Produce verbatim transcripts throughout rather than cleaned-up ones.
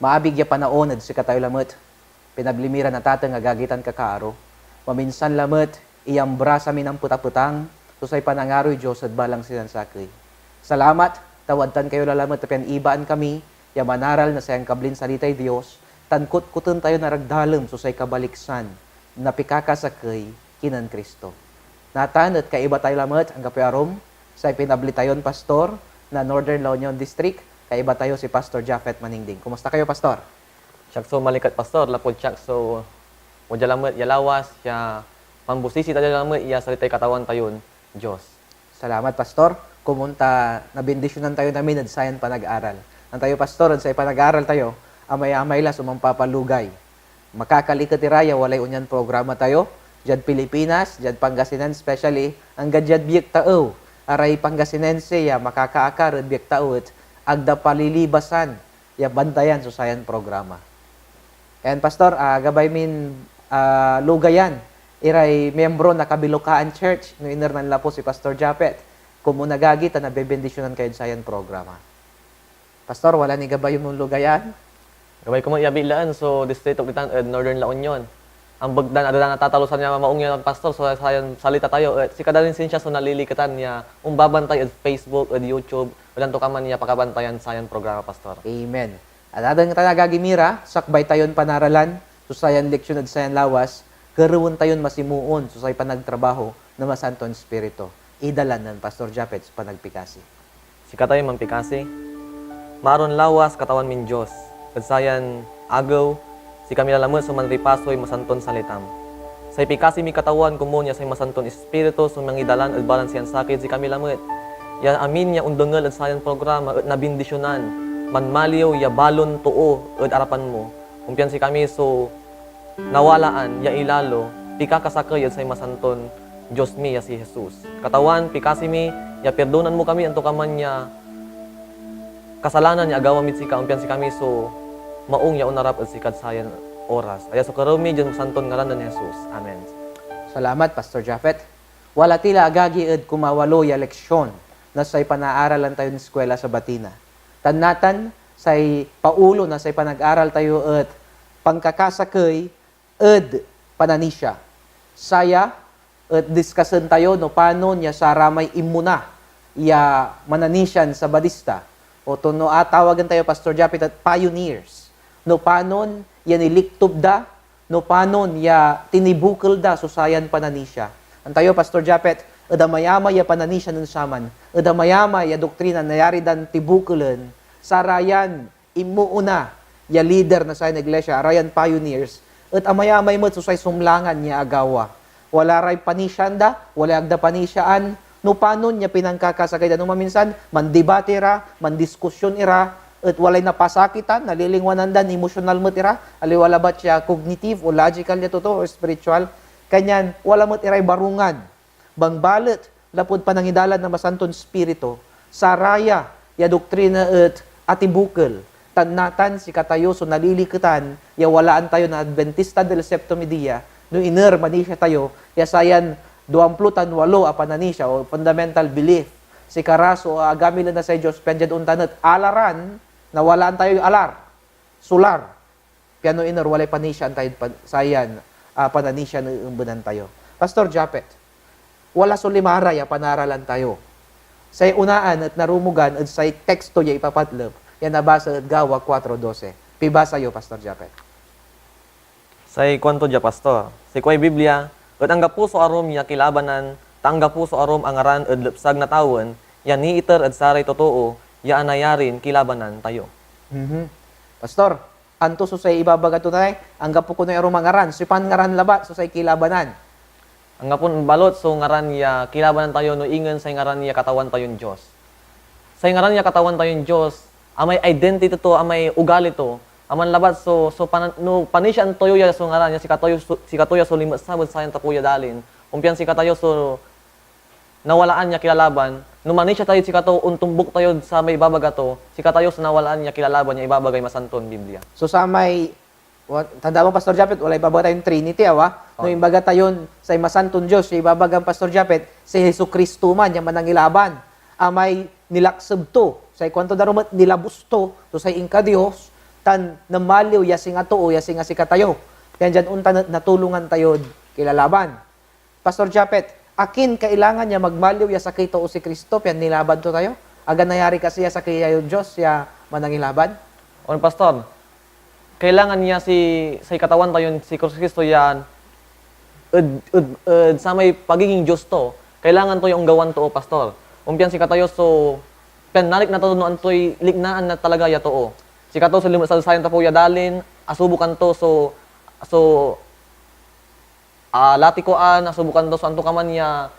Maabig ya panaon ed sikatayo lamet, pinabli mi ran atateng, agagi tan kakaaro. Maminsan lamet, iyambrasa min ampetapetang so say panangaroy Dios ed balang sinansakey. Salamat, ta wadtan kayo lalamet pian ibaan kami ya manaral na say ankablin salitay Dios, tan kotkoten tayon aragdalem so say kabaliksan na pikakasakey kinen Cristo. Natan et kaiba tayo lamet, anggapoy arum, say pinabli tayon pastor na Northern La Union District, kaiba tayo si Pastor Japhet Maningding. Kumusta kayo, Pastor? Siak so maliket, Pastor, lapud siak so wadya lamet ya lawas ya manbosisi tayo lamet ya salitay Katawan tayon Dios. Salamat, Pastor. Komon ta nabendisyonan tayon amin ed sayan panag-aral. Antayo, Pastor, ed say panag-aral tayo, amay-amay la so manpapalugay. Makakaliket ira ya walay onyan programa tayo, diad Pilipinas, diad Pangasinan especially, anggad diad biek taew. Aray Pangasinense ya makakaakar ed biek taew et ag da palilibasan ya bantayan so sayan programa. Ayan, Pastor, ah, gabay min, ah, lugayan iray miyembro na Kabilokaan Church no iner nanlapu si Pastor Japhet. Komon agagi ta nabebendisyonan kayod sayan programa. Pastor, wala ni gabay mon lugayan? Gabay ko met ya bitlaen so distritok ditan ed Northern La Union. Ambeg dan ag da natatalusan ya maong ya, Pastor, so sayan salita tayo et sikada nin sinsia so naliliketan ya ombabantay ed Facebook, ed YouTube, ed antokaman ya pakabantayan sayan programa, Pastor. Amen. Atateng tan agagi mi ra, sakbay tayon panaralan so sayan leksyon ed sayan lawas, kerewen tayon masimoon so say panagtrabaho na Masanton Espiritu. Idala nen Pastor Japhet so panagpikasi. Sikatayo manpikasi. Maaron lawas, Katawan min Dios. Ed sayan agew, sikami la lamet so manripasoy masanton salitam. Say pikasi mi, Katawan, komon ya say Masanton Espiritu so mangidalan ed balang sinansakey ed sikami lamet. Ya amin ya ondengel ed sayan programa et nabindisyonan, manmaliw ya balon too ed arapan mo. Ompian sikami so nawalaan ya ilalo, pikakasakey ed say masanton Dios mi ya si Jesus. Katawan, pikasi mi ya pirdonan mo kami antokaman ya kasalanan ya agawa mid sika, ompian sikami so maong ya onarap ed sikad sayan oras. Aya so kerew mi diad masanton ngaran nen Jesus. Amen. Salamat, Pastor Japhet. Wala ti la, agagi, ed kumawalo ya leksyon na say panaaralan tayon eskuela sabati na. Tan natan, say paulo na say panag-aral tayo et pankakasakey ed pananisia. Saya et diskasen tayo no panon ya saramay inmona ya mananisian Sabadista, o to no atawagen tayo, Pastor Japhet, et pioneers, no panon ya niliktob da, no panon ya tinibukel da so sayan pananisia. Antayo, Pastor Japhet, ed amayamay ya pananisia nen saman, ed amayamay ya doktrina nayari dan tibukelen, sarayan inmoona ya lider na sayan iglesia, arayan pioneers, et amayamay met so say sumlangan ya agawa. Wala ray panisiaan da, walay ag da panisiaan, no panon ya pinankakasakey da. No maminsan, mandibati ra, mandiskusyon ira, et walay napasakitan, nalilingwanan dan emosyonal met ira, aliwa labat ya cognitive o logical ya totoo o spiritual. Kanyan, wala met iray barungan. Bangbalet, lapud panangidalan na Masanton Espiritu, saraya ya doktrina et atibukel, tan natan sikatayo so naliliketan ya walaan tayo na Adventista del Séptimo Día no iner manisia tayo ya sayan duamplo tan walo a pananisia o fundamental belief. Sikara so agamilen na say Dios, pian diad ontan et alaran, nawalaan tayoy alar, solar, piano iner walay panisiaan tayod pan-, sayan, ah, pananisian eembenan tayo. Pastor Japhet, wala so limara ya panaralan tayo. Say onaan et narumogan ed say teksto ya ipapatlep ya nabasa ed Gawa kuatro dose. Pibasa yo, Pastor Japhet. Say kuanto dia, Pastor, say kuay Biblia et anggapo so arum ya kilabanan, ta anggapo so arum a ngaran ed lepsag na tawen ya niiter ed saray totoo ya anayarin kilabanan tayo. Mhm. Pastor, anto so say ibabaga to, tay? Anggapo kono ya arum a ngaran. Sipan ngaran labat so say kilabanan? Anggapo balot so ngaran ya kilabanan tayo no ingen say ngaran ya Katawan tayon Dios. Say ngaran ya Katawan tayon Dios, amay identity to, amay ugali to, aman labat so, so panan-, no panisiaan tayo ya so ngaran ya sikatayo so, sikato ya so linmesab ed sayan tapew ya dalin, ompian sikatayo so nawalaan ya kilalaban, no manisia tayod sikato, ontombok tayod samay ibabaga to, sikatayo so nawalaan ya kilalaban ya ibabagay Masanton Biblia. So samay, wa-, tanda mo, Pastor Japhet, walay ibabaga tayon Trinity, awa? No Oh. imbaga tayon say Masanton Dios, ya ibabagan Pastor Japhet, si Jesu-Cristo man ya Manangilaban, amay nilakseb to, say kuanto da rumet, nilabus to, so say inka Dios, tan namaliw ya singa too ya singa sikatayo. Pian diad ontan et natulongan tayod kilalaban. Pastor Japet, akin kailangan ya magmaliw ya sakey too si Cristo pian nilaban to tayo? Aga nayari kasi ya sakey tayo Dios ya manangilaban? On, Pastor. Kailangan ya si, say Katawan tayon si Cristo ya ed, ed, ed samay pagiging Dios to, kailangan to ya onggawan too, Pastor. Ompian sikatayo so, pian nalikna to no antoy liknaan na talaga ya too. Sikato so linmesal sayan tapew ya dalin, asubokan to so, so, ah, latikoan, asubokan to so antokaman ya,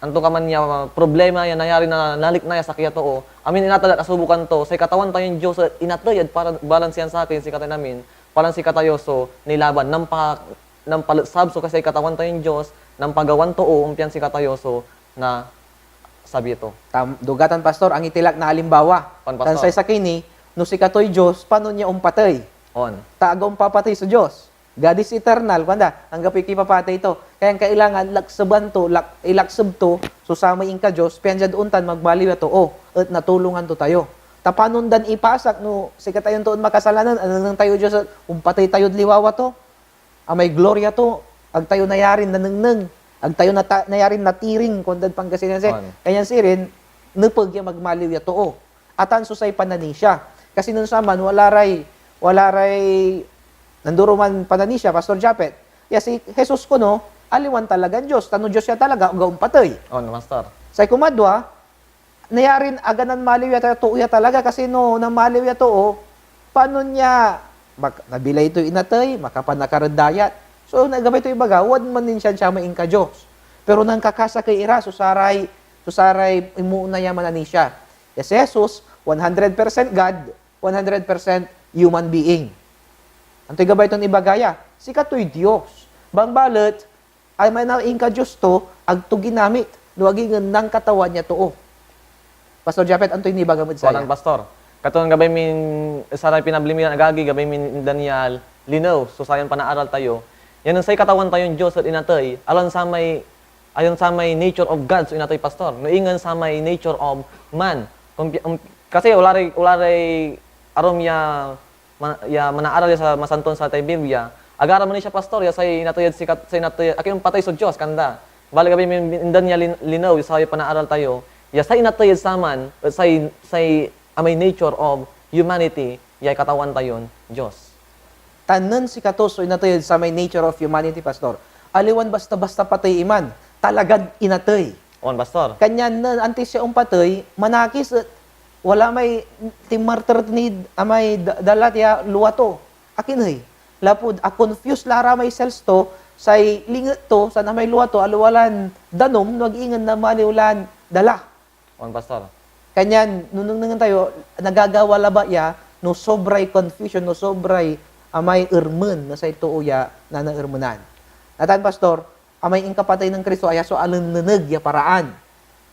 antokaman ya problema ya nayari na nalikna ya sakey a too. Amin inatey et asubokan to, say Katawan tayon Dios et inatey ed para, balansian sakey, sikatayon amin, balansi katayo so nilaban, nampa-, nampaletsab so kasay Katawan tayon Dios, nampagawan too, ompian sikatayo so nasabi to. Tam-, dugatan, Pastor, angitelak na alimbawa. On, Tan Pastor. Say sakey ni, no sikatoy Dios, panon ya ompatey? On. Ta aga ompapatey so Dios. God is eternal, kuanda, anggapoy kipapatey to. Kaya kailangan lakseban to, lak-, ilakseb to so samay inka-Dios, pian diad ontan magmaliw ya too, et natulongan to tayo. Ta panon dan ipasak no sikatayon toon makasalanan, anengneng tayo Dios, et ompatey tayod liwawa to. Amay gloria to, ag tayo nayarin nanengneng, ag tayo nata-, nayarin natiring, kuandad Pangasinan. On. Kanyan sirin, nepeg ya magmaliw ya too. Atan so say pananisia. Kasi nen saman, wala ray, wala ray nandoroman pananisia, Pastor Japet. Ya si Jesus kono, aliwan talagan Dios, ta no Dios ya talaga, aga ompatey. On, Pastor. Say kumadwa, nayarin aga nanmaliw ya ta-, too ya talaga, kasi no nanmaliw ya too, panon ya mak-, nabilay toy inatey, makapanakar ed dayat. So, na-, gabay toy ibaga, wadman nin siansia may inka-Dios. Pero nankakasakey ira so saray, so saray imuuna ya mananisia. Ya si Jesus, one hundred percent God, one hundred percent human being. Antoy gabay ton ibaga ya? Sikatoy Dios. Bangbalet, amay inka-Dios to, ag to ginamit, no ag ingen nankatawan ya too. Pastor Japet, antoy nibagam ed saya? Kuanan, Pastor. Katon gabay min, saray pinabli mi ran agagi, gabay min indan ya linew so sayan panaaral tayo. Yan nen say Katawan tayon Dios et inatey, aliwan samay, aliwan samay nature of God so inatey, Pastor, no ingen samay nature of man. Kumpi-, um, kasi wala ray, wala ray arum ya ma-, ya manaaral ya sa Masanton Salitay Biblia, agara manisia, Pastor, ya say inatey ed sikat-, say inatey, akin ompatey so Dios, kanda. Balet gabay min-, indan ya lin-, linew, say panaaral tayo, ya say inatey ed saman, et say, say amay nature of humanity, ya Katawan tayon Dios. Tan nen sikato so inatey ed samay nature of humanity, Pastor, aliwan basta-basta patey iman, talagan inatey. On, Pastor. Kanyan nen antis ya ompatey, manakis et wala may tinmartir nid amay da-, dalat ya lua to. Akin ey? Lapud a-confuse la ra may cells to, say linget to, tan amay lua to, aliwa lan danum, no ag ingen namaliw lan dala. On, Pastor. Kanyan, no nengnengen tayo, nagagawa labat ya no sobray confusion, no sobray amay ermen na say too ya nanaermenan. Natan, Pastor, amay inkapatey nen Cristo aya so anengneng ya paraan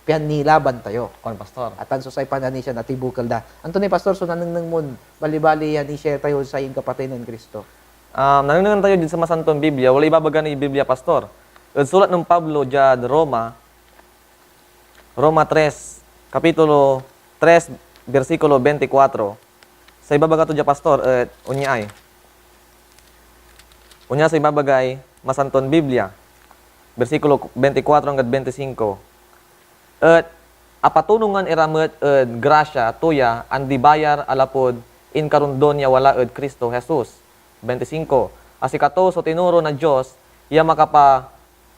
pian nilaban tayo. On, Pastor. Atan so say pananisia na tibukel da. Anto ni, Pastor, so nanengneng mon balibali ya ni-share tayo say inkapatey nen Cristo? Ah, nanengneng tayo din sa Masanton Biblia, walay ibabaga na Biblia, Pastor. Ed sulat nen Pablo diad Roma, Roma tres, kapitulo tres, bersikulo beintikwatro. Say ibabaga to dia, Pastor, et onia ay. Onia so ibabagay Masanton Biblia, bersikulo beintikwatro anggad beintisingko, et apatonongan ira met ed grasia to ya andi-bayar a lapud inkarondon ya wala ed Cristo Jesus. Beintisingko, a sikato so tinoro na Dios ya makapa-,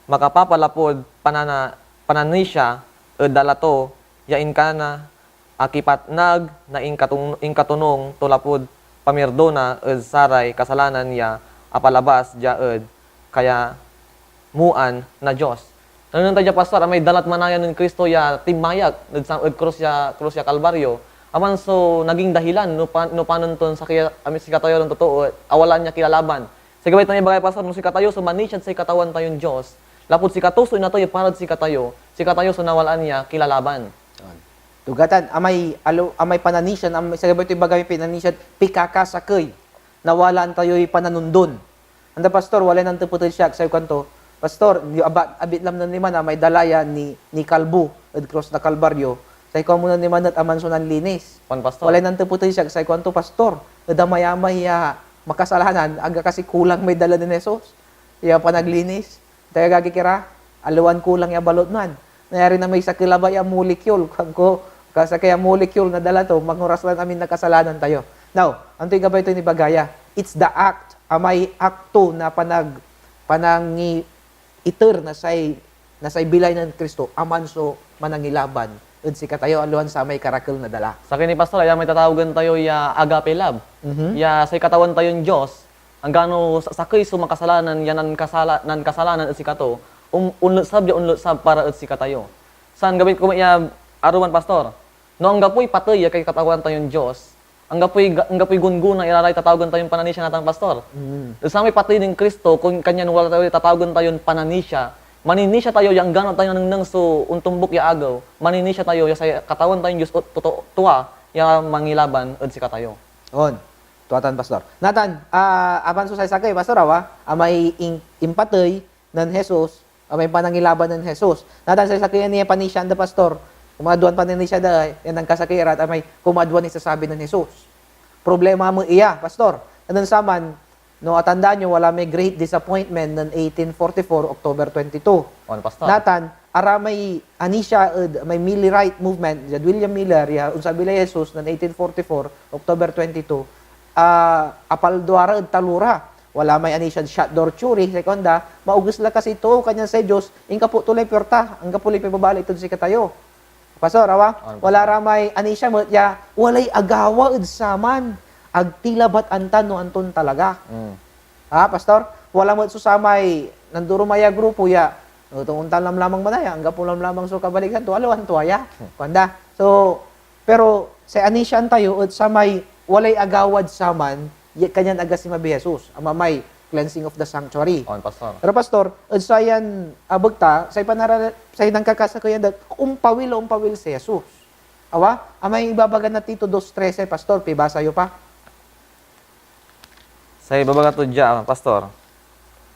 makapapalapud panana-, pananisia ed dala to ya inkana akipatnag na inkaton-, inkatonong to lapud pamirdona ed saray kasalanan ya apalabas dia ed kayamuan na Dios. Nanengneng ta dia, Pastor, amay dalat manaya nen Cristo ya tinmayag ed sa-, ed krus ya, krus ya Kalbario, aman so naging dahilan no pa-, no panon ton sakey a, amin sikatayo ran totoo, awalaan ya kilalaban. Say gabay tan ibagay, Pastor, no sikatayo so manisiad say Katawan tayon Dios, lapud sikato so inatey parad sikatayo, sikatayo so nawalaan ya kilalaban. On. Tugatan, amay alo-, amay pananisian, amay, say gabay to ibagay pananisian, pikakasakey, nawalaan tayoy pananondon. Anda, Pastor, walay nantepet ed siak, say kuanto, "Pastor, ni-, aba-, abitlam nen liman amay dala ya ni-, nikalbo ed krus na Kalbario." Say kuan mo nen liman et aman so nanlinis. Kuan, Pastor. Walay nantepet ed siak, say kuanto, "Pastor, ed amayamay ya makasalanan, aga kasi kulang may dala nen Jesus ya panaglinis. Tay agagik ira, aliwan kulang ya balot man. Nayari na may sakey labat ya molecule, kuanko, ka-, sakey a molecule na dala to, mangoras lan amin na kasalanan tayo. Now, antoy gabay ton ibaga ya? It's the act, amay akto na panag-, panangi-, iter na say, na say bilay nen Cristo, aman so manangilaban ed sikatayo, aliwan samay karakel na dala. Sakey ni, Pastor, aya may tatawagen tayo ya agape love. Mhm. Ya say Katawan tayon Dios, anggano sa-, sakey so makasalanan ya nankasala-, nankasalanan ed sikato, um, onlesab ya onlesab para ed sikatayo. San gabay ko met ya aruman, Pastor? No anggapoy patey ya kay Katawan tayon Dios, anggapoy ga-, anggapoy gunggona ira ray tatawagen tayon pananisia natan, Pastor. Mm. Samay patey nen Cristo, kun-, kanyan wala tayo tatawagen tayon pananisia. Maninisia tayo ya anggano tayo nanengneng so ontombok ya agew. Maninisia tayo ya say Katawan tayon Dios et totoo tua ya mangilaban ed sikatayo. On. Tuatan, Pastor. Natan, ah, apan so say sakey, Pastor, awa, amay in-, impatey nen Jesus, amay panangilaban nen Jesus. Natan say sakey ya panisiaan da, Pastor. Kumadwan pananisia da, yan nankasakey irat, amay kumadwan isasabi nen Jesus. Problema mo iya, Pastor. Nen saman, no, atandaan nyo, wala may great disappointment nen eighteen forty-four, October twenty-two. On, Pastor. Natan, aramay anisia ed may Millerite movement, diad William Miller, ya onsabi lay Jesus nen eighteen forty-four, October twenty-two, ah, apaldua ra ed talora. Wala may anisiad shutdoor theory, say kuanda, maoges la kasi too, kanyan say Dios, inkapo to lay puerta, anggapo lay pibabali tod sikatayo. Pastor, awa? Ano, Pastor? Wala ra may anisia met ya walay agawa ed saman. Ag ti labat antan no anton talaga. Mm. Ha, Pastor? Wala met so samay nandurumay a grupo ya, "No, ontan lamlamang manaya, anggapo lamlamang so kabaliksan to, aliwan tua ya." Hmm. Kuanda. So, pero say anisiaan tayo et samay walay agawad saman, ya kanyan aga sinmabi Jesus, amay cleansing of the sanctuary. On, Pastor. Pero, Pastor, ed sayan abeg ta, say panara-, say nankakasakeyan da, ompawil, ompawil si Jesus. Awa, amay ibabaga na Tito dos trese, Pastor, pibasa yo pa. Say ibabaga to dia, Pastor.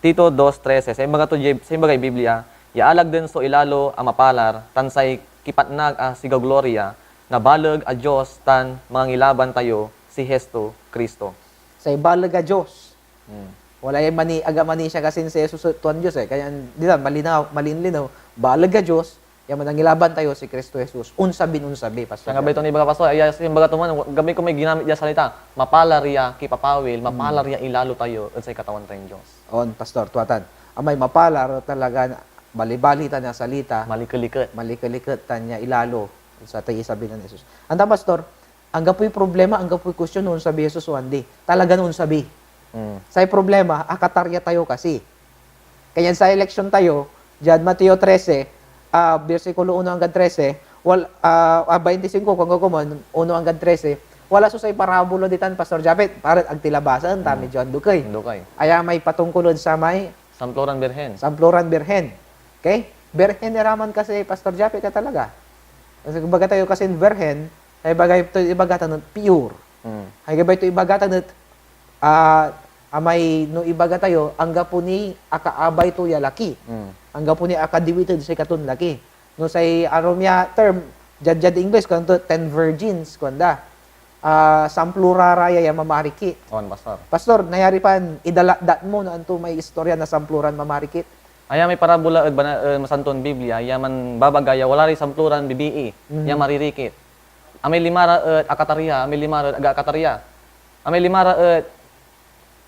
Tito dos trese, say ibaga to dia, say ibagay Biblia, ya alagden so ilalo a mapalar, tan say kipatnag a sigagloria na baleg a Dios tan mangilaban tayo, si Jesu Cristo. Say baleg a Dios. Hmm. Walay mani-, aga manisia kasin si Jesus et tuan Dios, eh. Kaya, di ba, malinaw, malinlinaw, baleg a Dios, ya manangilaban tayo si Cristo Jesus. Onsabin onsabi, Pastor. Anggapoy Gabay. Ton ibaga, Pastor, aya, simbaga to man, gabay ko may ginamit ya salita, mapalar ya kipapawil, Hmm. mapalar ya ilalo tayo ed say Katawan tayon Dios. On, Pastor, tuatan. Amay mapalar talaga, balibali tan ya salita. Malikeliket. Malikeliket tan ya ilalo sa tay isabi nen Jesus. Anta, Pastor, anggapoy problema, anggapoy kuestion no onsabi Jesus o andi. Talagan onsabi. Mm. Say problema, akatarya tayo kasi. Kanyan say leksion tayo, diad Mateo trese, ah, bersikulo uno anggad trese, wal-, ah, ah, baintisingko, kuanko komon, uno anggad trese, wala so say parabola ditan, Pastor Japet, para ag ti labasan, ta Mm. medyo andukey. Andukey. Aya may patungkol ed samay Samploran Birhen. Samploran Birhen. Okay? Birhen iraman kasi, Pastor Japet, ya talaga. Kasi kumbaga tayo kasin birhen, ay bagay to ibaga tan et pure. Mm. Ay gabay to ibaga tan et, ah, amay no ibaga tayo, anggapo ni akaabay to ya laki. Mm. Anggapo ni akadiwit ed sikaton laki. No say arum ya term, diad, diad Ingles, kuanto, ten virgins, kuanda. Ah, samploran ra ya, ya mamarikit. On, Pastor. Pastor, nayari pan idalatdat mo no anto may istorya na samploran mamarikit? Aya may parabola ed bana-, ed Masanton Biblia ya manbabaga ya wala ray samploran bibii Mhm. ya maririkit. Amay lima ra et akatarya, amay lima ra et ag akatarya. Amay lima ra et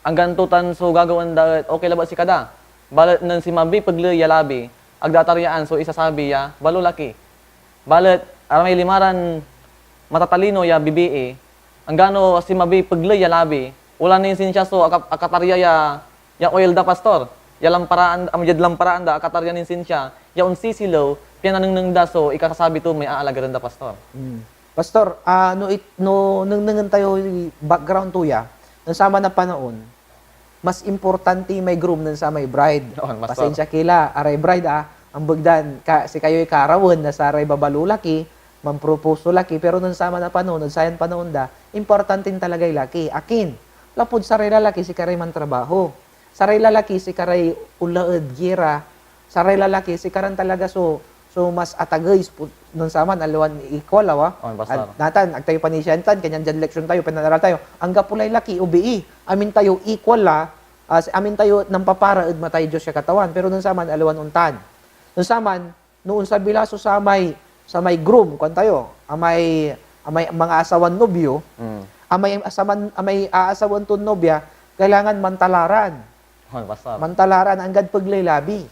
anggan to tan so gagawaen da et okay labat sikada. Balet nen sinmabiy pegley ya labi, ag da ataryaan so isasabi ya balolaki. Balet amay lima ran matatalino ya bibii, anggano sinmabiy pegley ya labi, wala nin sinsia so aka-, akatarya ya, ya oil da, Pastor, ya lamparaan, amay diad lamparaan da, akatarya nin sinsia ya onsisilew, pian nanengneng da so ikasasabi to may aalagaren da, Pastor. Hmm. Pastor, ah, no it-, no nengnengen tayoy background to ya, nen saman a panaon, mas importante may groom nen samay bride. On, Pastor. Pasensya ki la, aray bride, ah, ambeg dan ka-, sikayoy karawen na saray babalolaki, manpropose so laki, pero nen saman a panaon, ed sayan panaon da, importante talagay laki. Akin? Lapud saray lalaki, sikaray mantrabaho. Saray lalaki, sikaray onla ed giyera. Saray lalaki, sikaran talaga so, So, mas atagey, spo-, nonsaman, aliwan equal, awa. On, Pastor. Ag-, natan, ag tayo panisian tan, kanyan diad leksyon tayo, pinanaral tayo. Anggapo lay laki o bii, amin tayo equal la, ah, si-, amin tayo nampapara ed matay Dios ya Katawan. Pero nonsaman, aliwan ontan. Nonsaman, no onsabi la so samay, samay groom, kuan tayo, amay, amay mga asawan nobio, Mm. amay asaman, amay aasawan ton nobia, kailangan mantalaran. On, Pastor. Mantalaran, anggad peglay labi.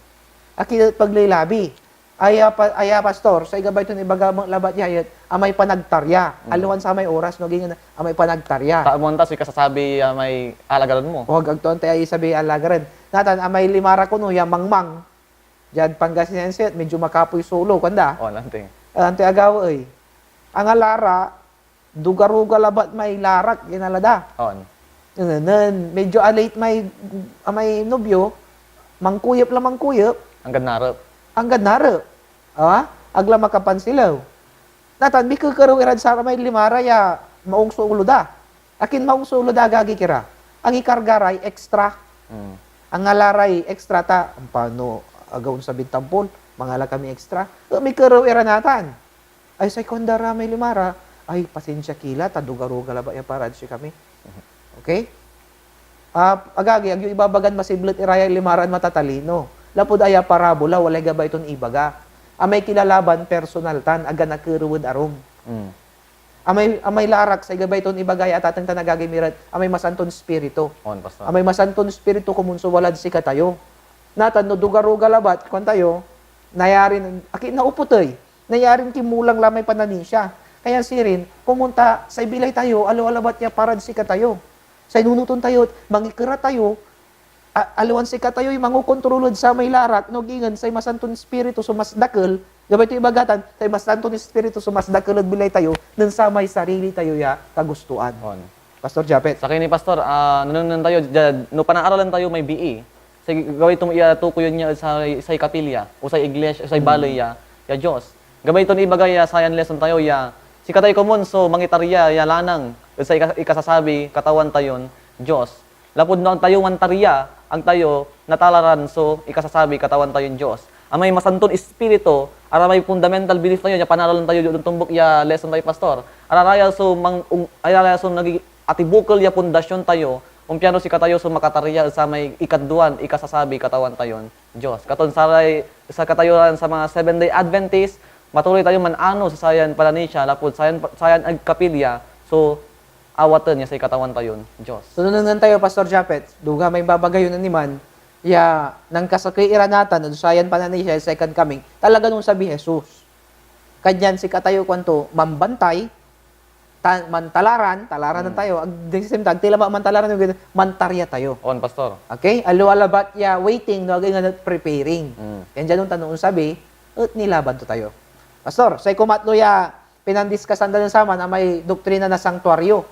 Akin et peglay labi? Aya, pa-, aya, Pastor, say gabay ton ibaga met labat ya et amay panagtarya. Mm. Aliwan samay oras, no, ag ingen amay panagtarya. Ta ag mo antas so ikasasabi ya may alagaran mo. O, ag, ag to antay isabi alagaran. Natan, amay limara kono ya mangmang, diad Pangasinan, et medyo makapoy solo, kuanda. O, nanting. Ah, antoy agawa ey? Angalara, dugaruga labat may larak, inala da. On. Nen, nen medyo a-late may, amay nobio, mangkuyep la mangkuyep. Anggad narep. Anggad narep. Awa? Ag la makapansilew. Natan, mikekerew irad saramay limara ya maong so ulo da. Akin maong so ulo da, agagik ira? Angikarga ray extra. Mm. Angala ray extra ta, ampano, aga onsabid tampol, mangala kami extra. E, mikerew ira natan. Ay, say kuanda ra may limara, "Ay, pasensia ki la, ta dugaruga labat ya parad sikami." Okay? Ah, agagi, agyo ibabagan masiblet ira ya limaran matatalino. Lapud aya parabola, walay gabay ton ibaga. Amay kilalaban, personal tan, aga nakerew ed arum. Mm. Amay, amay larak, say gabay ton ibaga ya atateng tan agagi mi ra et, amay Masanton Espiritu. On, Pastor. Amay Masanton Espiritu, komon so walad sikatayo. Natan, no dugaruga labat, kuan tayo, nayarin, aki, naupotey. Nayarin kimulang la may pananisia. Kaya sirin, komon ta say bilay tayo, aliwa labat ya parad sikatayo. Say nunoten tayo, mangikera tayo, a-, aliwan sikatayoy mangokontrol ed samay larak, no ag ingen say Masanton Espiritu so mas dakel, gabay to ibaga tan, say Masanton Espiritu so mas dakel ed bilay tayo, nen samay sarili tayo ya kagustoan. On. Pastor Japet. Sakey ni, Pastor, ah, nanengneng tayo diad, no panaaralan tayo may bii, say gabay to ya tukoyen ya ed say, say kapilya, o say iglesia, o say Hmm. baley ya, ya Dios. Gabay ton ibaga ya sayan lesson tayo ya, sikatayo komon so mangitarya ya lanang ed say ika-, ikasasabi Katawan tayon Dios. Lapud no ag tayo mantarya, ag tayo natalaran so ikasasabi Katawan tayon Dios. Amay Masanton Espiritu, aramay fundamental belief tayo, ya panaralan tayo, ontombok ya lesson tayo, Pastor. Araraya so mang-, ung-, araraya so nagi-, atibukel ya pundasyon tayo, ompiano sikatayo so makatarya ed samay ikadwan ikasasabi Katawan tayon Dios. Katon saray, sikatayo ran sa mga Seventh-day Adventist, matuloy tayo man-ano sa sayan pananisia, lapud sayan, sayan ag kapilya so awaten ya say Katawan tayon Dios. So, nenengneng tayo, Pastor Japet, duga may babaga yo nen iman, ya nankasakey ira natan ed sayan pananisia, second coming, talaga no onsabi Jesus. Kanyan sikatayo kuanto, mambantay, ta-, mantalaran, talaran Hmm. tayo, ag, the same time, ag ti labat mantalaran, mantarya tayo. On, Pastor. Okay? Aliwa labat ya waiting, no, ag ingen et preparing. Hmm. Kanyan diad ontan no onsabi, et nilaban to tayo. Pastor, say kumatlo ya pinandiskasan da nen saman amay doktrina na santuario.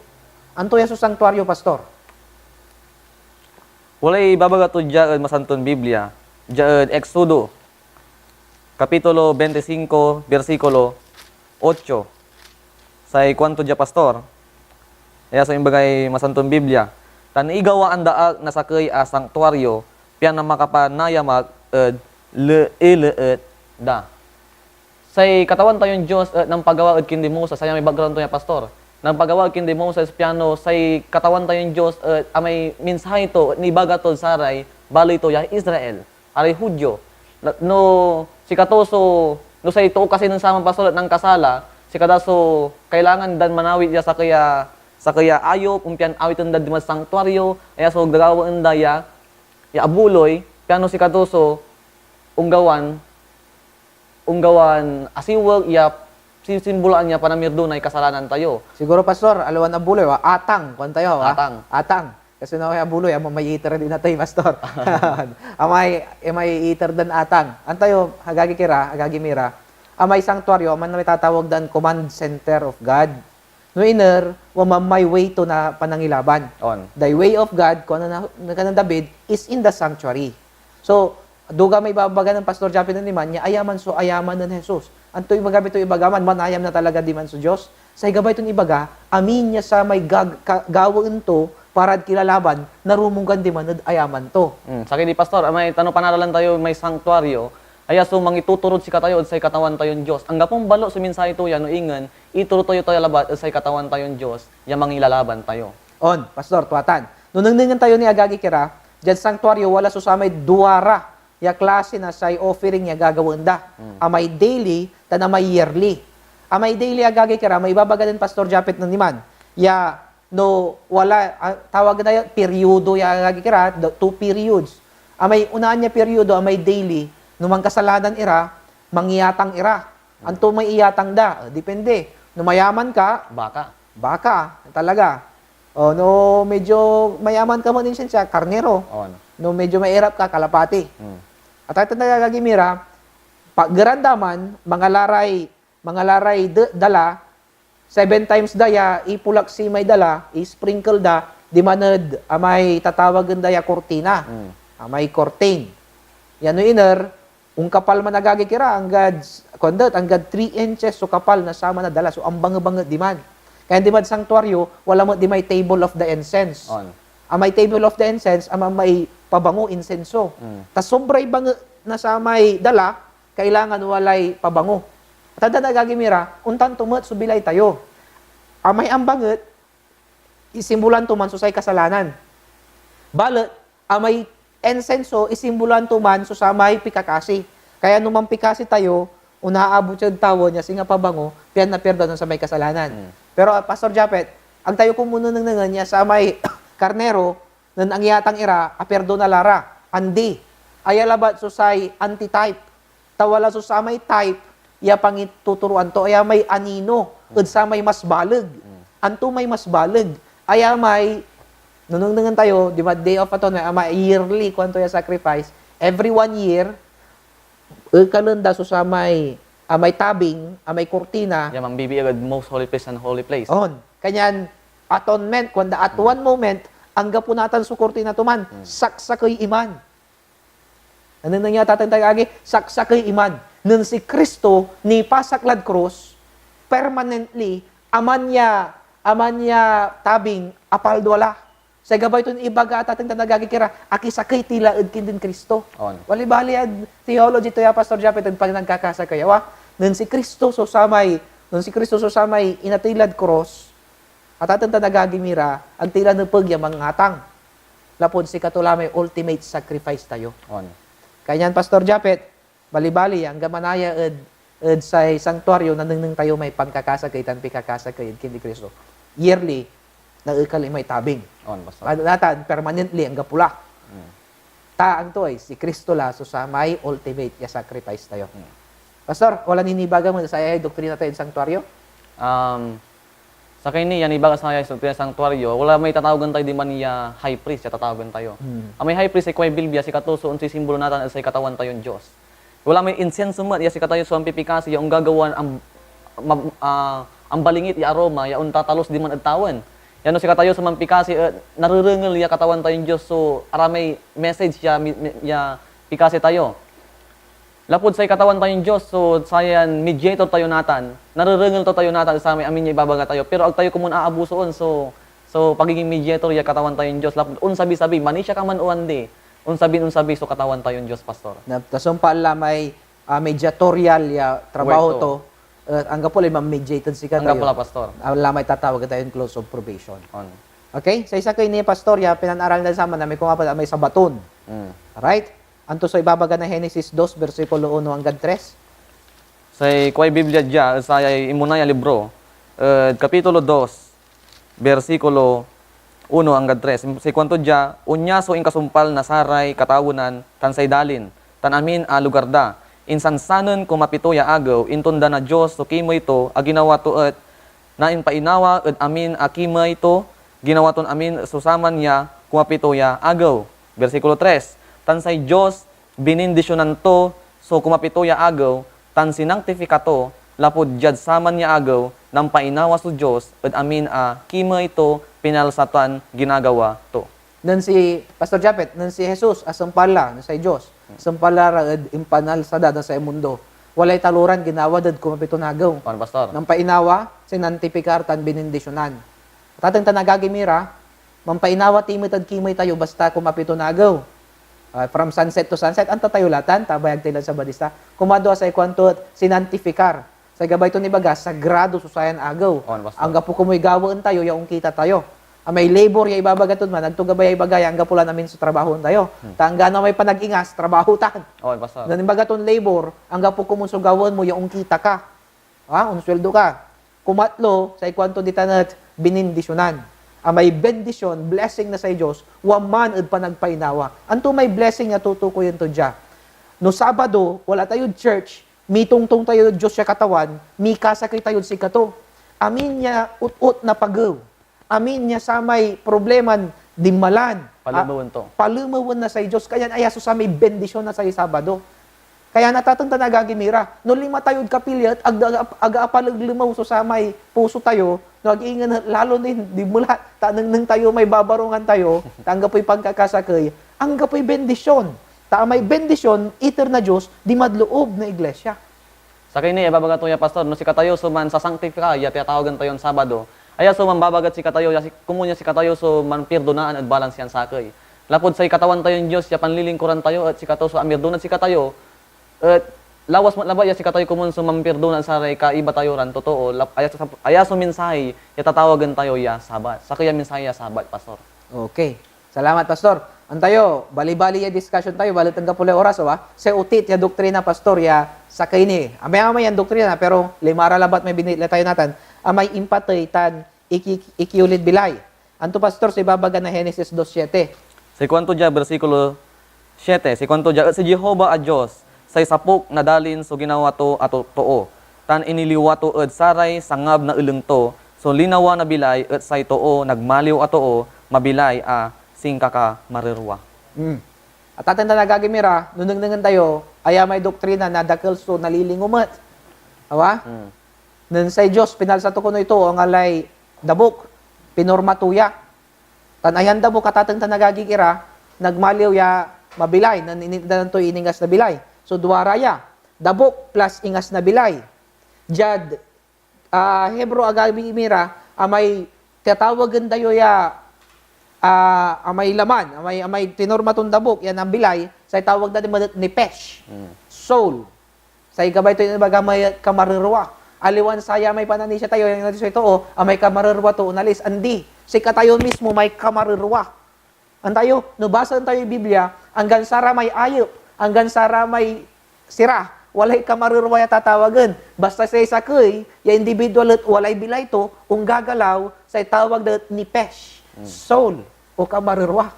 Anto ya so santuario, Pastor? Walay ibabaga to dia ed Masanton Biblia, dia ed Exodo, Kapitulo veinticinco, bersikulo ocho. Say kuanto dia, Pastor, aya so imbagay Masanton Biblia, "Tan igawaan da ak na sakey a santuario, pian makapanayam ak ed le-, eleet da." Say Katawan tayon Dios et nampagawa ed kindi Moses, sayan may background to ya, Pastor. Nampagawa ed kindi Moses piano say Katawan tayon Dios et amay mensahe to et nibaga tod saray baley to ya Israel, aray Judio. Na-, no sikato so, no say too kasi nen saman, Pastor, et nankasala, sikada so kailangan dan manawit ya sakey a, sakey a ayop, ompian awiten dad dimad santuario, aya so gagawaen da ya, ya abuloy, piano sikato so onggawan, onggawan asiweg ya sinsimbolaan ya panamirdonay kasalanan tayo. Siguro, Pastor, aliwan abuloy, wa? Atang, kuan tayo, wa? Atang. Atang. Kasi no, abuloy, amay iter ed inatey, Pastor. Amay, amay iter dan atang. Antayo, agagi ki ra, agagi mi ra. Amay santuario, amay tatawag dan command center of God. No iner, wala may way to na panangilaban. On. The way of God, kuan na, na, na David, is in the sanctuary. So, duga may ibabaga nen Pastor Japet nen iman ya ayaman so ayaman nen Jesus. Antoy ibaga to ibaga man, manayam na talaga diman so Dios. Say gabay ton ibaga, amin ya samay gag-, ka-, gawaen to parad kilalaban, narumogay diman ed ayaman to. Hmm, sakey ni, Pastor, amay tano panaralan tayo may santuario, Aya so mangituturod sikatayo ed say Katawan tayon Dios. Anggapon balut so mensahe to ya no ingen, ituro tayo tayo labat ed say Katawan tayon Dios ya mangilalaban tayo. On, Pastor, tuatan. No nengnengen tayo ni agagi kira, diad santuario wala so samay duara ya klase na say offering ya gagawaen da. Hmm. Amay daily tan amay yearly. Amay daily, agagi kira, may ibabaga nen Pastor Japet nen diman. Ya no wala, ah, tawag na ya, periodo ya, agagi kira, the two periods. Amay unaan ya periodo, amay daily, no mankasalanan ira, mangyatang ira. Anto may iyatang da? Ah, depende. No mayaman ka, baka. Baka, talaga. O, no medyo mayaman ka man, insensya, karnero. On. No medyo mairap ka, kalapati. Hmm. At atan, agagi mi ra, pageran da man, mangalaray, mangalaray de-, dala, seven times da ya ipulaksi may dala, i-sprinkle da, diman ed amay tatawagen da ya kurtina. Hmm. Amay kurtin. Yan no iner, onkapal man, agagi kira, anggad, kuandet, anggad three inches so kapal na saman a dala, so ambangebanget diman. Kaya dimad santuario, wala met dimay table of the incense. On. Amay table of the incense, ama may pabango, insenso. Mm. Ta sobray banget na samay dala, kailangan walay pabango. Tandaan, agagi mi ra, ontan to met so bilay tayo. Amay ambanget, isimbolan to man so say kasalanan. Balet, amay insenso, isimbolan to man so samay pikakasi. Kaya no mampikasi tayo, onaabot yad tawen ya singa pabango, pian napirdonan so samay kasalanan. Mm. Pero, ah, Pastor Japet, ag tayo komun nengnengen ya samay karnero, nen angyatang ira, apirdona la ra. Andi. Aya labat so say antitype. Ta wala so samay type ya pangituturoan to, aya may anino ed samay mas baleg. Mm. Anto may mas baleg? Aya may, no nengnengen tayo, di ba, Day of Atonement, amay yearly, kuanto ya sacrifice, every one year, ekalen da so samay, amay tabing, amay kurtina. Ya mambibiag ed most holy place and holy place. On. Kanyan, atonement, kuanda, at one moment, anggapo natan so kurtina to man, saksakey iman. Nanengneng ya, tatan, agagi, saksakey iman. Nen si Cristo nipasak lad krus, permanently, aman ya, aman ya tabing, apaldua la. Say gabay ton ibaga, tatan, agagi, kira, akisakey ti la ed kinen Cristo. On. Walay bali ed theology to ya, Pastor Japet, ed panagkakasakey, awa? Nen si Cristo so samay, nen si Cristo so samay inatey lad krus, Ataten tan agagi mi ra, ag ti la nepeg ya mangatang, lapud sikato la may ultimate sacrifice tayo. On. Kanyan, Pastor Japet, balibali, anggan manaya ed, ed say santuario, nanengneng tayo may pankakasakey tan pikakasakey ed kinen Cristo. Yearly, naekal imay tabing. On, Pastor. Natan, permanently, anggapo la. Mm. Ta anto ey, si Cristo la so samay ultimate ya sacrifice tayo. Hmm. Pastor, wala ni nibaga mo sayay doktrina tayo ed santuario? Um, sakey ni, yan ibaga sayay doktrina ed santuario, wala may tatawagen tayo diman ya high priest ya tatawagen tayo. Hmm. Amay high priest, say kuay Biblia, sikato so onsisimbolo natan ed say Katawan tayon Dios. Wala may insenso met ya sikatayo so ampipikasi ya onggagawan am-, mam-, ah, ambalingit ya aroma ya ontatalus diman ed tawen. Yan no sikatayo so mampikasi et narerengel ya Katawan tayon Dios so aramay message ya mi-, mi-, ya pikasi tayo. Lapud say Katawan tayon Dios so sayan mediator tayo natan, narerengel to tayo natan ed samay amin ya ibabaga tayo, pero ag tayo komun aabusoen so, so pagiging mediator ya Katawan tayon Dios, lapud onsabi-sabi, manisia ka man o andi, onsabi-onsabi so Katawan tayon Dios, Pastor. Na, ta sumpal la may, ah, mediatorial ya trabaho to. Eh, anggapo lay man-mediate ed sikatayo. Anggapo la, Pastor. Ah, wala may tatawag tayon close of probation. On. Okay? Say sakey ni Pastor ya pinanaral na saman na may kumapat a may Sabaton. Mm. Right? Anto so ibabaga na Genesis dos, bersikulo uno anggad tres? Say kuay Biblia dia, ed sayay inmona ya libro, ed kapitulo dos, bersikulo uno anggad tres. Say kuanto dia, "Onia so inkasumpal na saray katawenan tan say dalin, tan amin a lugar da. Insansanen komapito ya agew, intonda na Dios so kimey to a ginawa to et naimpainawa ed amin a kimey to, ginawa ton amin so saman ya komapito ya agew." Bersikulo tres, "Tan say Dios binindisionan to so komapito ya agew, tan sinangtifika to, lapud diad saman ya agew, nampainawa so Dios ed amin a kimey to pinalsa tan ginagawa to." Nen si Pastor Japet, nen si Jesus asumpal la, nen say Dios, sumpal la ra ed impanalsa da na say mundo, walay taloran ginawa dad kumapiton agew. Ano, Pastor? Nampainawa, sinantipikar, tan binindisionan. Tateng tan agagi mi ra, mampainawa ti met ed kimey tayo basta kumapiton agew. Ah, from sunset to sunset, anta tayo la tan, ta abayag tay lan Sabadista. Kumadwa say kuanto et sinantifikar. Say gabay ton ibaga, sagrado so sayan agew. On, Pastor. Anggapo komoy gawaen tayo ya onkita tayo. Amay labor ya ibabaga tod man, agto gabay ya ibaga ya anggapo lan amin so trabahoen tayo. Hmm. Ta anggano may panag-ingas, trabaho tan. On, Pastor. Nen imbaga ton labor, anggapo komun so gawaen mo ya onkita ka. Ha? Onsweldo ka. Kumatlo, say kuanto ditan et binindisyonan. Amay bendisyon, blessing na say Dios, wa man ed panagpainawa. Anto may blessing ya tutukoyen to dia? No Sabado, wala tayod church, mitongtong tayod Dios ya Katawan, mikasakey tayod sikato. Amin ya otot na pagew, amin ya samay probleman dinmalan, Palemewen to. Palemewen na say Dios. Kanyan aya so samay bendisyon na say Sabado. Kaya natateng tan agagi mi ra, no lima tayod kapilya et ag, ag, ag apalaglemew so samay puso tayo, no ag ingen et lalo nin dinmelat, ta nengneng tayo may babarongan tayo, ta anggapoy pankakasakey, anggapoy bendisyon. Ta amay bendisyon, iter na Dios, dimad loob na iglesia. Sakey ni ibabaga to ya, Pastor, no sikatayo so mansasangtifika ya tinatawagen tayon Sabado, aya so manbabaga ed sikatayo ya si-, komun ya sikatayo so manpirdonaan ed balang sian sakey. Lapud say Katawan tayon Dios ya panlilingkuran tayo et sikato so amirdona ed sikatayo, et lawas met labat ya sikatayo komun so manpirdona ed saray kaiba tayo ran totoo, lap-, aya so, aya so mensahe ya tatawagen tayo ya Sabat. Sakey a mensahe ya Sabat, Pastor. Okay. Salamat, Pastor. Antayo, bali-bali ya discussion tayo, balet anggapo lay oras, awa. Say otit ya doktrina, Pastor, ya sakey ni. Amay-amay yan doktrina, pero lima ra labat may binitla tayo natan. Amay impatey tan iki-, ikiolid bilay. Anto, Pastor, so ibabaga na Genesis dos siete? Say kuanto dia, bersikulo siete, say kuanto dia, et si Jehovah a Dios, say sapok na dalin so ginawa to a to-, too, tan iniliwa to ed saray sangab na eleng to. So linawa na bilay et say too, nagmaliw a too, mabilay a sinkakamarerwa. Hmm. Atateng tan agagi mi ra, no nengnengen tayo, aya may doktrina na dakel so nalilingom met. Awa? Hmm. Nen say Dios pinalsa to konoy too, anggalay dabok, pinorma to ya. Tan ayan dabok, atateng tan agagi ira, nagmaliw ya mabilay, nen initdan to iningas na bilay. So, duara ya, dabok plus ingas na bilay. Diad, ah, Hebro, agagi mi ra, amay tatawagen tayo ya, ah, amay laman, amay, amay pinorma ton dabok, yan ang bilay, say tawag da ni, nipesh, Hmm. soul. Say gabay to ibaga may kamarerwa. Aliwan saya may pananisia tayo, yan so too, amay kamarerwa to onalis. Andi, sikatayo mismo may kamarerwa. Antayo, no basaen tayoy Biblia, anggan saramay ayep, anggan saramay sira, walay kamarerwa ya tatawagen. Basta say sakey ya individual et walay bilay to, onggagalaw, say tawag da et nipesh, Hmm. soul, o kamarerwa.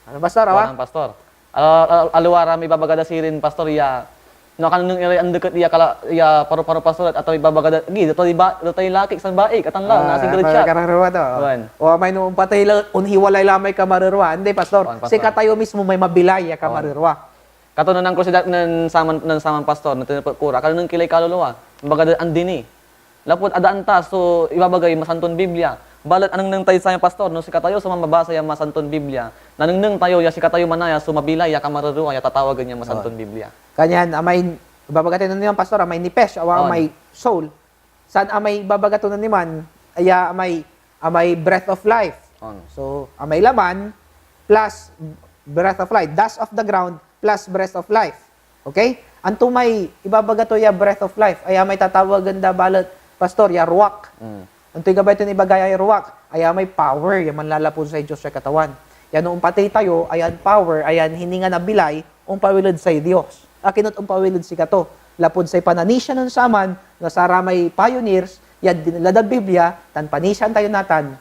Ano, Pastor, awa? Kuan, Pastor. Al-, al-, aliwa ra may ibabaga da sirin, Pastor, ya, no, akanengneng iray andeket ya kala-, ya paro-paro, Pastor, et atay ibabaga da, agi, datay ba-, datay laki, san baik, atan la, Ah, nasigaret siya. Kamarerwa to. Wan. O, amay no ompatey la, onhiwalay la may kamarerwa. Hindi, Pastor. Wan, Pastor. Sikatayo mismo may mabilay ya Wan. kamarerwa. Kato nen ankursidat nen saman, nen saman, Pastor, no tinepet ko ra, akanengneng ki lay kaluluwa. Kumbaga, da-, andi ni. Lapud adaan ta so ibabagay Masanton Biblia. Balet anengneng tayo saya, Pastor, no sikatayo so mamabasa ya Masanton Biblia, nanengneng tayo ya sikatayo manaya so mabilay ya kamarerwa ya tatawagen ya Masanton On. Biblia. Kanyan, amay, ibabaga tayo nen niman, Pastor, amay nipesh, awa On. amay soul. San amay ibabaga to nen niman, aya amay, amay breath of life. On. So, amay laman plus breath of life. Dust of the ground plus breath of life. Okay? Anto may ibabaga to ya breath of life? Aya may tatawagen da balet, Pastor, ya ruak. Mm. Antoy gabay ton ibaga ya ruak? Aya may power ya manlalapud say Dios ya Katawan. Yan no ompatey tayo, ayan power, ayan hininga na bilay, ompawil ed say Dios. Akin et ompawil ed sikato? Lapud say pananisia nen saman na saramay pioneers ya dinala dad Biblia, tan panisiaan tayo natan,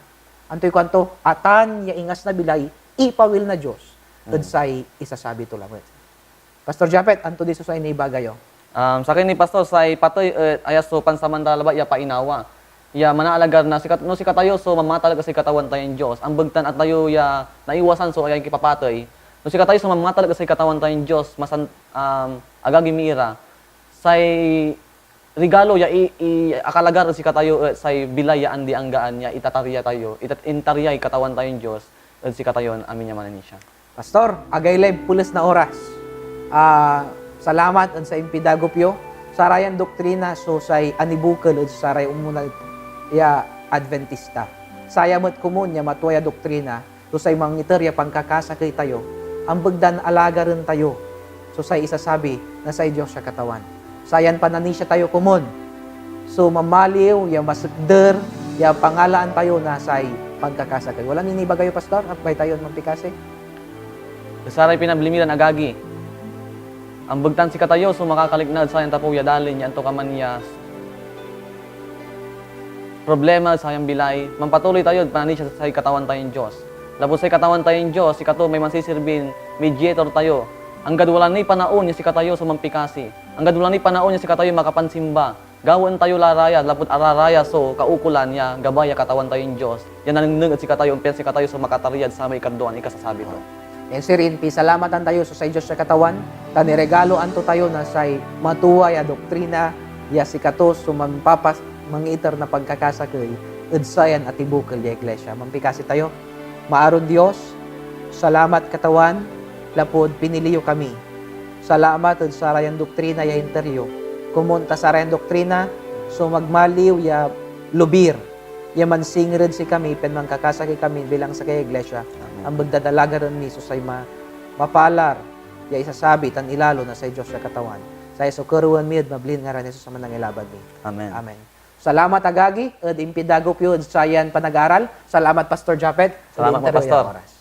antoy kuanto? Atan ya ingas na bilay ipawil na Dios ed Mm. say isasabi to lamet. Pastor Japet, anto di so say naibaga yo? Um, sakey ni, Pastor, say patey et aya so pansamantala labat ya painawa. Ya manaalagar na sikat-, no sikatayo so mamatalek ed say Katawan tayon Dios, ambeg tan atayo ya naiwasan so aya kipapatey. No sikatayo so mamatalek ed say Katawan tayon Dios, masan-, um, agagi mi ira, say regalo ya i-, i-, akalagar ed sikatayo et say bilay ya andi-anggaan ya itataria tayo, itat-, intaryay Katawan tayon Dios ed sikatayon amin ya mananisia. Pastor, agaylay pules na oras. Ah, salamat ed say impidagop yo. Sarayan doktrina so say anibukel ed saray umuna ya Adventista. Saya met komun ya matua ya doktrina so say mangiter ya pankakasakey tayo, ambeg dan alagaren tayo so say isasabi na say Dios ya Katawan. Sayan pananisia tayo komun so mamaliw ya masekder ya pangalaan tayo na say pankakasakey. Wala nin ibaga yo, Pastor? Amay tayon mampikasi? Saray pinabli mi ran agagi, ambeg tan sikatayo so makakalikna ed sayan tapew ya dalin ya antokaman ya problema ed sayan bilay, mampatuloy tayod pananisia ed say Katawan tayon Dios. Lapud say Katawan tayon Dios, sikato may mansisirbin mediator tayo. Anggad wala niy panaon ya sikatayo so mampikasi. Anggad wala niy panaon ya sikatayo makapansimba. Gawaen tayo la raya lapud araraya so kaukolan ya gabay ya Katawan tayon Dios, ya nanengneng ed sikatayo, ompian sikatayo so makatariad samay ikardoan ikasasabi to. Nen sirin, pisalamatan tayo so say Dios ya Katawan, tan iregaloan to tayo na say matuay a doktrina ya sikato so mampapas-, mangiiter na pankakasakey ed sayan atibukel ya iglesia. Mampikasi tayo. Maaron Dios, salamat, Katawan, lapud pinili yo kami. Salamat ed sarayan doktrina ya inter yo. Komon ta sarayan doktrina so magmaliw ya lobir ya mansinger ed sikami pian mankakasakey kami bilang sakey a iglesia. Amen. Ambeg dad alagaren mi so say ma-, mapalar ya isasabi tan ilalo na say Dios ya Katawan. Saya so kerewen mi ed mablin ngaran ni Jesus a Manangilaban mi. Amen. Amen. Salamat, agagi, ed impidagop yo ed sayan panag-aral. Salamat, Pastor Japet, ed Salamat mo, inter yo ya Pastor. Oras.